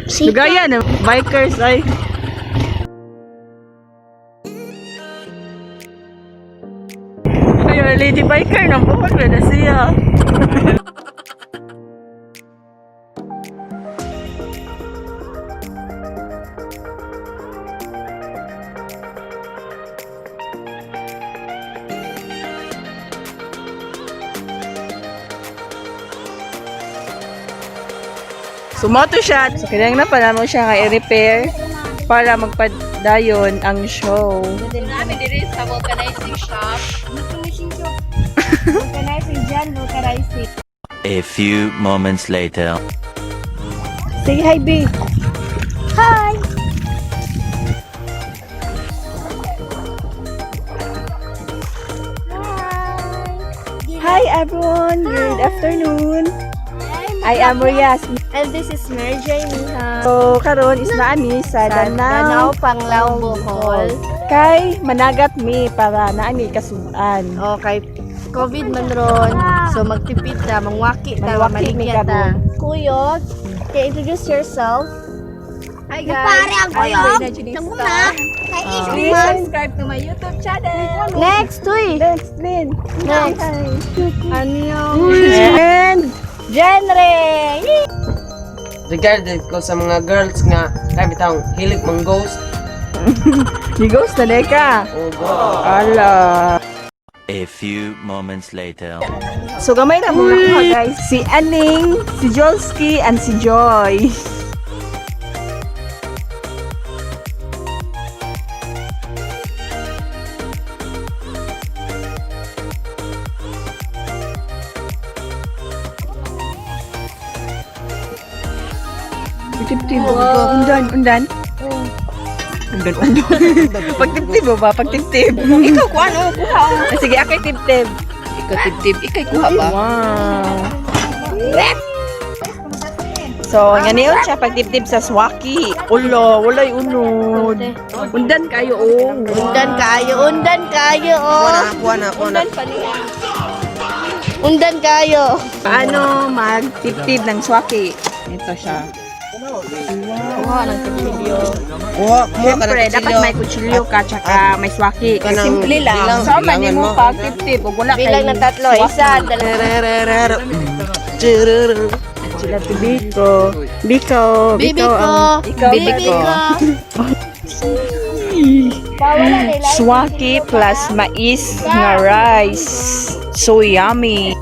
Lugaya na bikers ay. Ay, lady biker na buhol na siya. Sumoto siya. So, kinahanglan pa namo siya nga i-repair para magpadayon ang show. Namin diri sa vulcanizing shop. Vulcanizing dyan, vulcanizing. A few moments later. Say hi, B. Hi! Hi, everyone. Good afternoon. I am Rias. And this is Mary J. Miha. So, karon is naami sa Danau, Danau, Panglao, Bohol. Kay managat mi para naami kasuban. Okay. COVID man ron. So magtipid ta, mangwaki ta, Mangwaki mi mamaligya ta. karon. Kuyog, can you introduce yourself? Hi guys. Pare ang kuyog. Naguna. Kay Please subscribe to my YouTube channel. Next, tuy. Next, Lynn. Next. Annyeong. And Genre! Regarded ko sa mga girls nga kay bitawng hilig mang ghost. Ni Ghost na ka. O go. Ala. A few moments later. So gamay na muna ko guys. Si Aning, si Jolski, and si Joy. Tip-tip. Undan, undan. Undan, undan. Pagtip-tip ba? Pagtip-tip. Ikaw kuha no, kuha. Ah, sige, akay tip-tip. Ikaw tibtib, ikay kuha ba? Wow. So, nga niyon siya pagtibtib sa swaki. Ulo, walay unod. Undan kayo, oh. Undan kayo, undan kayo, oh. Kuha na, kuha na. Undan kayo. Paano magtibtib ng swaki? Ito siya. Kuha ng kutsilyo. Kuha, kuha ka ng Siyempre, dapat kutsilyo. may kutsilyo ka tsaka may swaki. Kanang Simple lang. bilang- So, man bilangan mo mo. pagtibtib ug wala kay Bilang ng tatlo, swaki. isa, dalawa. Rerererero. Chirururu. Sila to Biko. Biko. Bibi Biko ko. ang- Ikaw. Bibi ko. Swaki plus mais nga rice. So yummy.